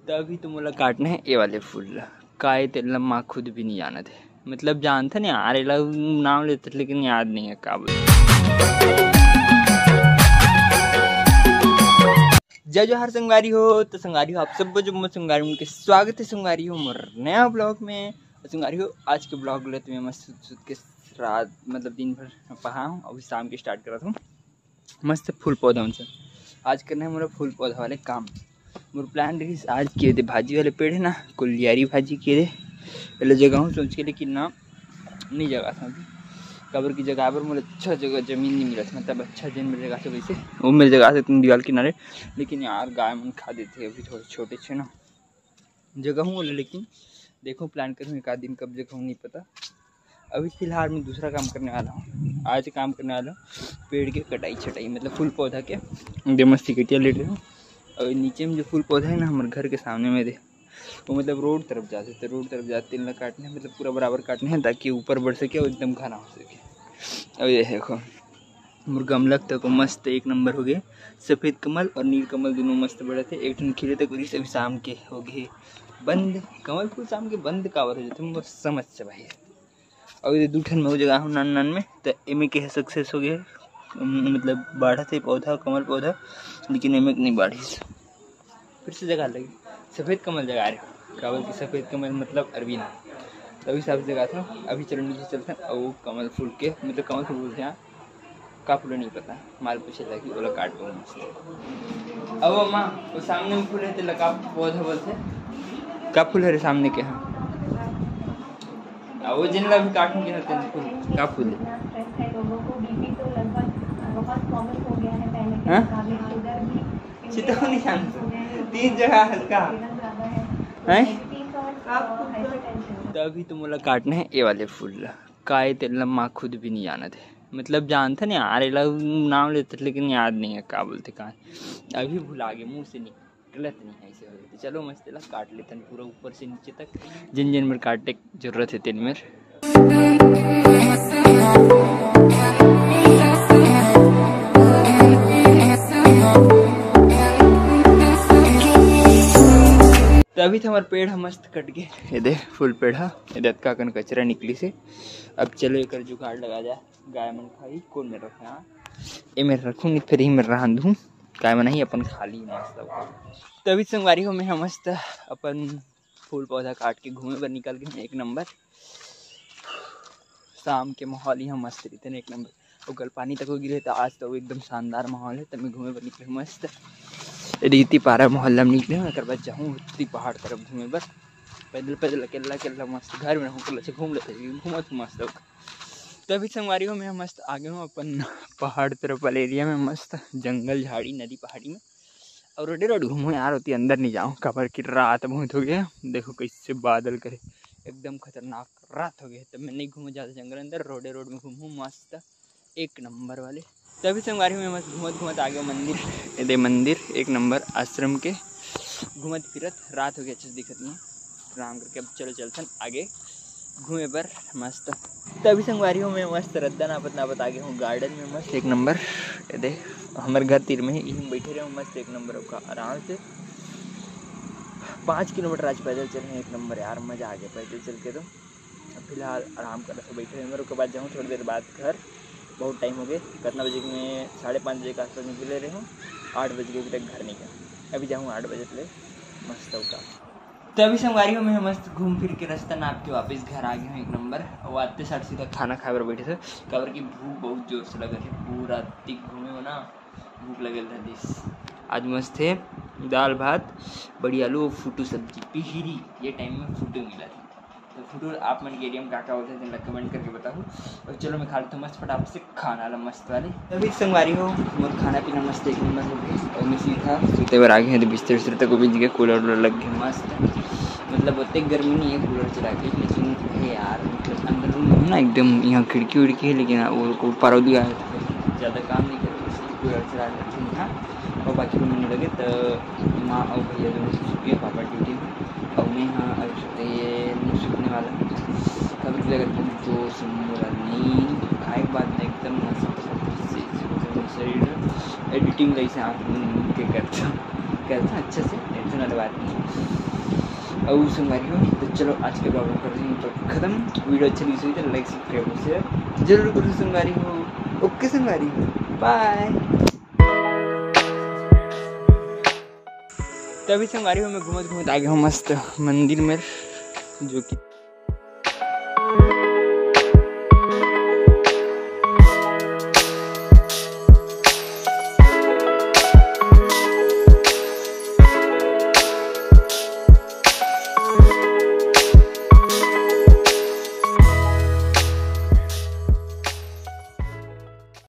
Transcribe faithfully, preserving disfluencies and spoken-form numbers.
तभी तो मोला काटना है ये वाले फूल ला। का ए तेला माँ खुद भी नहीं जानत है, मतलब जानथे नहीं यार, एला नाम लेते लेकिन याद नहीं है का बोल। जय जोहार संगवारी हो। तो संगवारी हो, आप सब जो मोर संगवारी मन के स्वागत है संगवारी हो मोर नया ब्लॉग में। और संगवारी हो, आज के ब्लॉग ले तुम्हें मस्त सुत सुत के रात, मतलब दिन भर पहा हूँ, अभी शाम के स्टार्ट करत हूँ। मस्त फूल पौधा मन से आज करना है मोला फूल पौधा वाले काम। मोर प्लान रहिस आज के दे भाजी वाले पेड़ है ना, कुलियारी भाजी के दे, एला जगाहूँ सोच के, लेकिन ना, नहीं जगात हूँ अभी। काबर की जगह पर मोला अच्छा जगह जमीन नहीं मिलत, मतलब अच्छा जेन मेर जगह से वैसे वो मेर जगह से तुम दीवार किनारे, लेकिन यार गाय मन खा देथे, अभी थोड़े छोटे छे ना। जगाहूँ ओला, लेकिन देखो प्लान करूँ एक आध दिन कब जगाहूँ नहीं पता। अभी फिलहाल मैं दूसरा काम करने वाला हूँ। आज काम करने वाला हूँ पेड़ के कटाई छटाई, मतलब फूल पौधा के। दे मस्ती कटिया लेट रहे हूँ। और नीचे में जो फूल पौधा है ना, हमारे घर के सामने में दे, वो मतलब रोड तरफ जाते, तो रोड तरफ जाते तेन ला काटना है, मतलब पूरा बराबर काटना है ताकि ऊपर बढ़ सके और एकदम घना हो सके। अब ये देखो, मोर गमला तक मस्त एक नंबर हो गए। सफेद कमल और नील कमल दोनों मस्त बढ़त है। एक ठन खिले तक रिस अभी शाम के हो गए बंद। कमल फूल शाम के बंद काबर हो जाते, मोर समझ से बाहिर। और ये दू ठन में वो जगह हूँ नान नान में, तो एमे के सक्सेस हो गए, मतलब बाढ़त है पौधा, कमल पौधा, लेकिन एमे के नहीं बाढ़िस। फिर से जगह लगी सफेद कमल जगा रहे हो, काबर की सफेद कमल मतलब अरविंद, तभी सब जगह था। अभी चलो नीचे चलते हैं और वो कमल फूल के, मतलब कमल फूल बोलते हैं, का फूल नहीं पता, माल पूछे था कि ओला काट दो मस्त। अब वो माँ, वो सामने में फूल है, तेला का पौधा बोलते, का फूल है रे सामने के? हाँ, आ, वो जिन ला भी काटूंगी ना, तेन फूल, का फूल है? हाँ? चितौनी शांत। तीन जगह हल्का। हैं? तभी तो मोला काटना है ये वाले फूल ला। का ए तेला माँ खुद भी नहीं जानत है, मतलब जानथे नहीं यार, एला नाम लेते लेकिन याद नहीं है का बोलते का। अभी भुला गए, मुँह से निकलत नहीं है ऐसे हो जाते। चलो मस्त एला काट लेते हैं पूरा ऊपर से नीचे तक, जिन जिन मेर काटे के जरूरत है तेन मेर। तो अभी तो हमार पेड़ ह मस्त कट गए, ये दे फूल पेड़ ह, ये दे अतका कन कचरा निकली से। अब चलो एकर जुगाड़ लगा जाए, गाय मन खाई। कौन में रखना? ये में रखूँ नहीं, फिर ही में रहन दूँ, गाय मन ही अपन खा ली मस्त। तो अभी संगवारी हो, मैं ह मस्त अपन फूल पौधा काट के घूमे बर निकल गए एक नंबर। शाम के माहौल यहाँ मस्त रहते ना एक नंबर। और कल पानी तक हो गिरे तो आज तो एकदम शानदार माहौल है। तो मैं घूमे बर निकले मस्त रीति पारा मोहल्ला में निकले हूँ, एकर बाद जाहूँ उत्ती पहाड़ तरफ घूमे बर। पैदल पैदल अकेला अकेला मस्त घर में रहूँ, अकेला से घूम लेते, घूमत हूँ मस्त। तो अभी संगवारी हो, मैं मस्त आ गया हूँ अपन पहाड़ तरफ वाले एरिया में, मस्त जंगल झाड़ी नदी पहाड़ी में। और रोडे रोड घूमो यार, होती अंदर नहीं जाऊँ, काबर कि रात बहुत हो गया। देखो कैसे बादल करे, एकदम खतरनाक रात हो गया। तो मैं नहीं घूमूँ ज़्यादा जंगल अंदर, रोडे रोड में घूमूँ मस्त एक नंबर वाले। तभी संगवारी में मस्त घूमत घूमत आ गया मंदिर, ये दे मंदिर एक नंबर आश्रम के। घूमत फिरत रात हो गया, अच्छे से दिखत नहीं है। प्रणाम करके अब चलो चलथन आगे घूमे बर मस्त। तभी संगवारी हो, मैं मस्त रद्दा नापत नापत आ गया हूँ गार्डन में मस्त एक नंबर। ये दे हमारे घर तीर में ही, यहीं बैठे रहे मस्त एक नंबर का आराम से। पाँच किलोमीटर आज पैदल चले हैं, एक नंबर यार, मज़ा आ गया पैदल चल के। तो अब फिलहाल आराम कर रहे, बैठे रहे, मेरे के बाद जाऊँ थोड़ी देर बाद घर। बहुत टाइम हो गए, कितना बजे के मैं साढ़े पाँच बजे के आसपास निकले रहे हूँ, आठ बज के अभी तक घर नहीं गया। अभी जाऊँ आठ बजे ले मस्त होगा। तो अभी संगवारी हो, मैं मस्त घूम फिर के रास्ता नाप के वापस घर आ गया हूँ एक नंबर। और आते साथ सीधा खाना खाए बर बैठे थे, काबर की भूख बहुत जोर से लगे थे। पूरा तिक घूमे हो ना, भूख लगल था दिस। आज मस्त है दाल भात, बड़ी आलू और फुटू सब्जी, पिहिरी। ये टाइम में फुटू मिला था। तो फुटू आप मन के एरिया में का का होथे, तेन ला कमेंट करके बताओ। और चलो मैं खा लेता हूँ मस्त फटाफट से खाना ला मस्त वाले। अभी संगवारी हो, मोर खाना पीना मस्त एक नंबर हो गए। और मैं सीधा सुते बर आ गए हैं, तो बिस्तर उस्तर तक बीच गए, कूलर उलर लग गए मस्त। मतलब ओतेक गर्मी नहीं है कूलर चला के, लेकिन है यार, मतलब अंदर रूम में हूँ ना एकदम, यहाँ खिड़की उड़की है, लेकिन वो को पारो दिया है, ज़्यादा काम नहीं करते, इसलिए कूलर चला लेते हैं यहाँ। और बाकी रूम में लगे तो माँ और भैया दोनों सो चुके हैं, पापा ड्यूटी में, और मैं यहाँ अभी सोते, ये नहीं सोने वाला। अभी लगा एकदम जोर से मोला नींद, खाए के बाद ना एकदम मस्त से शरीर एडिटिंग जैसे आँख बंद के करता करता अच्छा से। सुना दे बात नहीं। अउ संगवारी हो, तो चलो आज के vlog कर देंगे खत्म। Video अच्छा लगी तो like, subscribe, share जरूर करो संगवारी हो। OK संगवारी हो, bye। तभी संगवारी हो, मैं घूमत घूमत आ गया हूँ मस्त मंदिर में, जो कि